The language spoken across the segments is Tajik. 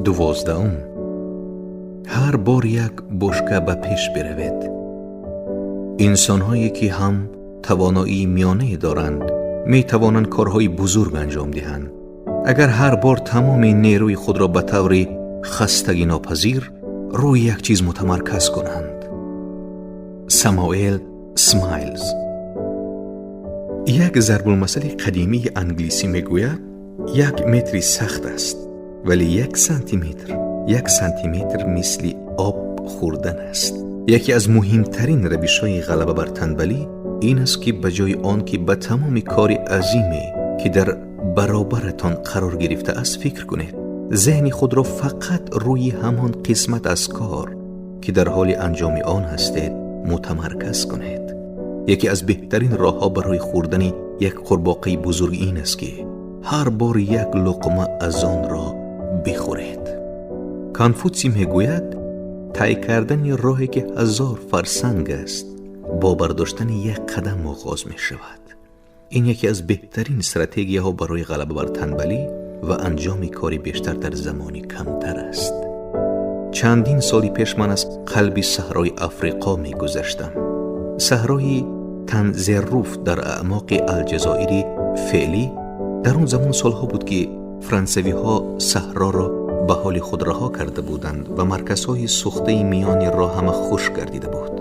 12. Ҳар бор як бушка ба пеш биравед. Инсонҳое ки ҳам тавоноии миёнае доранд, метавонанд корҳои бузург анҷом диҳанд. Агар ҳар бор тамоми нерӯи худро ба таври хастагинопазир рӯи як чиз мутамарказ кунанд. Самуэл Смайлз. Як зарбулмасали қадимии англисӣ мегӯяд: як метри сахт аст, вале як сантиметр мисли об хӯрдан аст. Яке аз муҳимтарин равишҳои ғалаба бар танбалӣ ин аст, ки ба ҷои он ки ба тамоми кори азиме, ки дар баробаратон қарор гирифтааст, фикр кунед, зеҳни худро фақат рӯи ҳамон қисмат аз кор, ки дар ҳоли анҷоми он ҳастед, мутамарказ кунед. Яке аз беҳтарин роҳҳо барои хӯрдани як қурбоқаи бузург ин аст, ки ҳар бор як луқма аз онро бихӯред. Конфутсий мегӯяд: тай кардани роҳе, ки 1000 фарсанг аст, бо бардоштани як қадам оғоз мешавад. Ин яке аз беҳтарин стратегияҳо барои ғалаба бар танбалӣ ва анҷоми кори бештар дар замони камтар аст. Чандин соли пеш ман аз қалби саҳрои Африқо мегузаштам. Саҳрои Танзерруф дар аъмоқи Алҷазоири феълӣ. Дар он замон солҳо буд, ки франсавиҳо саҳроро ба ҳоли худ раҳо карда буданд ва марказҳои сӯхтаи миёни роҳ ҳама хушк гардида буд.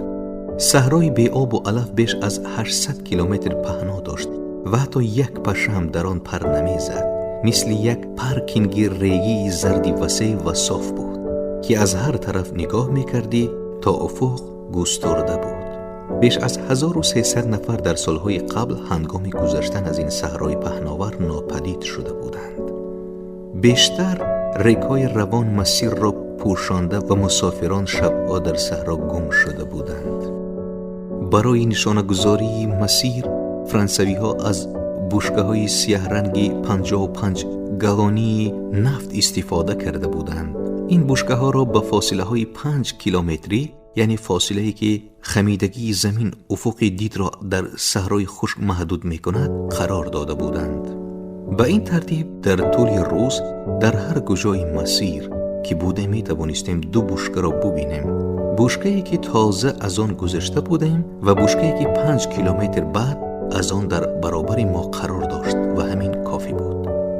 Саҳрои беобу алаф беш аз 800 километр паҳно дошт ва ҳатто як паша ҳам дар он пар намезад. Мисли як паркинги регии зарди васеъ ва соф буд, ки аз ҳар тараф нигоҳ мекардӣ, то уфуқ густурда буд. Беш аз 1300 нафар дар солҳои қабл ҳангоми гузаштан аз ин саҳрои паҳновар нопадид шуда буданд. Бештар регҳои равон масирро пӯшонда ва мусофирон шабҳо дар саҳро гум шуда буданд. Барои нишонагузории масир франсавиҳо аз бушкаҳои сияҳранги 55 галлонии нафт истифода карда буданд. Ин бушкаҳоро ба фосилаҳои 5 километрӣ, яъне фосилае ки хамидагии замин уфуқи дидро дар саҳрои хушк маҳдуд мекунад, қарор дода буданд. Ба ин тартиб, дар тӯли рӯз дар ҳар куҷои масир ки буде, метавонистем ду бушкаро бубинем: бушкае, ки тоза аз он гузашта будем, ва бушкае, ки 5 километр баъд аз он дар баробари мо қарор дошт, ва ҳамин кофӣ буд.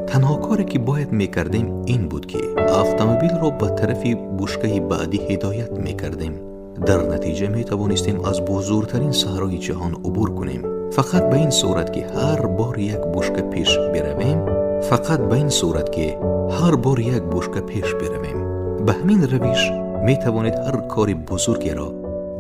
Танҳо коре, ки бояд мекардем, ин буд, ки автомобилро ба тарафи бушкаи баъдӣ ҳидоят мекардем. Дар натиҷа метавонистем аз бузургтарин саҳрои ҷаҳон убур кунем, фақат ба ин сурат, ки ҳар бор як бушка пеш биравем, фақат ба ин сурат, ки ҳар бор як бушка пеш биравем. Ба ҳамин равиш метавонед ҳар кори бузургеро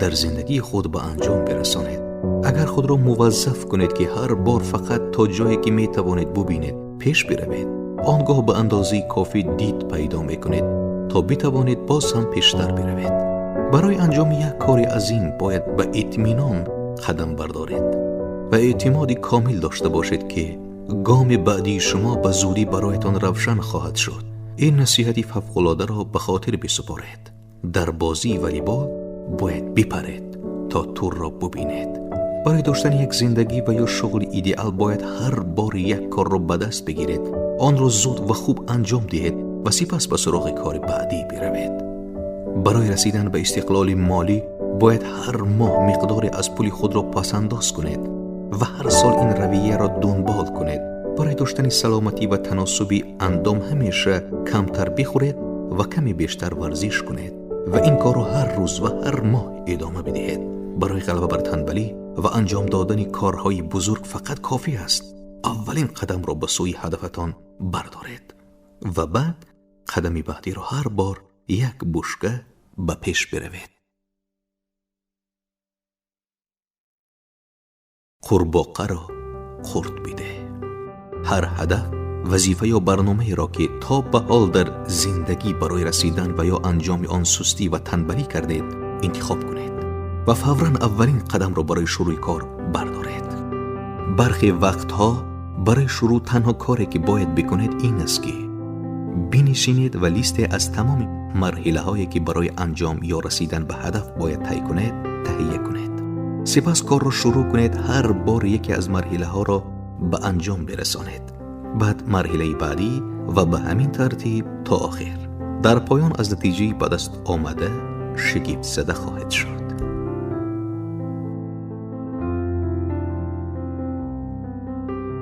дар зиндагии худ ба анҷом бирасонед. Агар худро муваззаф кунед, ки ҳар бор фақат то ҷое, ки метавонед бубинед, пеш биравед, он гоҳ ба андозаи кофӣ дид пайдо мекунед, то битавонед боз ҳам пештар биравед. Барои анҷоми як кори азим бояд ба итминон қадам бардоред ва эътимоди комил дошта бошед, ки гоми баъдии шумо ба зудӣ бароятон равшан хоҳад шуд. Ин насиҳати фавқулодаро ба хотир бисупоред: дар бозии волейбол бояд бипаред, то тӯрро бубинед. Барои доштани як зиндагӣ ва ё шуғли идеал бояд ҳар бор як корро ба даст бигиред, онро зуд ва хуб анҷом диҳед ва сипас ба суроғи кори баъдӣ биравед. Барои расидан ба истиқлоли молӣ бояд ҳар моҳ миқдоре аз пули худро пасандоз кунед ва ҳар сол ин равияро дунбол кунед. Барои доштани саломатӣ ва таносуби андом ҳамеша камтар бихӯред ва каме бештар варзиш кунед ва ин корро ҳар рӯз ва ҳар моҳ идома бидиҳед. Барои ғалаба бар танбалӣ ва анҷом додани корҳои бузург фақат кофӣ аст аввалин қадамро ба сӯи ҳадафатон бардоред ва баъд қадами баъдиро ҳар бор як бушка ба пеш биравед. Қурбоқаро қурт бидеҳ. Ҳар ҳадаф, вазифа ё барномаеро, ки то ба ҳол дар зиндагӣ барои расидан ва ё анҷоми он сустӣ ва танбалӣ кардед, интихоб кунед ва фавран аввалин қадамро барои шурӯи кор бардоред. Бархе вақтҳо барои шурӯъ танҳо коре, ки бояд бикунед, ин аст, ки бинишинед ва листе аз тамоми марҳилаҳое, ки барои анҷом ё расидан ба ҳадаф бояд тай кунед, таҳия кунед. Сипас корро шурӯъ кунед. Ҳар бор яке аз марҳилаҳоро ба анҷом бирасонед, баъд марҳилаи баъдӣ ва ба ҳамин тартиб то охир. Дар поён аз натиҷаи ба даст омада шигифтзада хоҳед шуд.